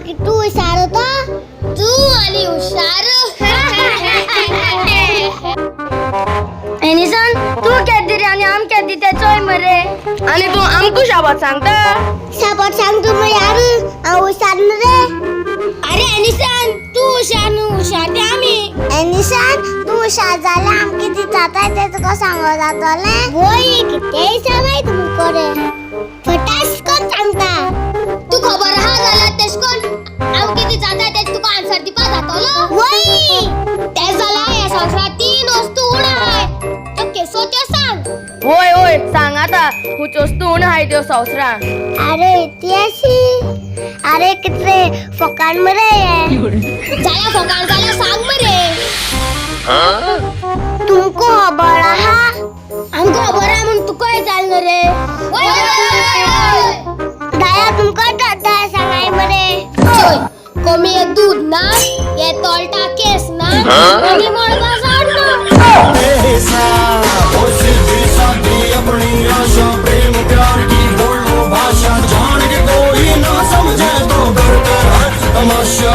कितू हुशार होता तू आली हुशार. एनिसन तू केद्दी रे आनी आम केद्दी ते चोय मरे. आनी तूं आमकां शाबाद सांगता. शाबाद सांग तू यार, हांव हुशार न्हू रे. अरे एनिसन तू हुशार न्हू, हुशार ते आमी. एनिसन तू हुशार जाल्यार आमकां कितें जाता तें तुका सांगो जातोलें. वय कितेंय सांगाय तुमकां रे, फटास कोन सांगता. तू खबर आहा जाल्यार तेश कोन आम कितें जाता तें तुका आन्सर दिवपा जातलो. वय तें जाल्यार ह्या संवसारांत तीन वस्तू उण आहाय, त्यो केसो त्यो सांग. वय वय सांग आतां खुंयच्यो वस्तू उण आहाय त्यो संवसारांत. अरे इतिहासी, अरे कितले फोकाण मरे हे. जाल्यार फोकाण जाल्यार सांग मरे. तुमकां खबर आहा? आमकां खबर आहा म्हूण तुकाय जाल रे. वय वय. दाया तुमकां दादा सांगाय मरे. चोय कमी हे दूध ना, हे तोलटा केस ना, आनी मळबा झाड ना. ओ सीधी सादी अपनी आशा, प्रेम प्यार की बोलो भाषा, जान के कोई ना समझे तो करते हैं तमाशा.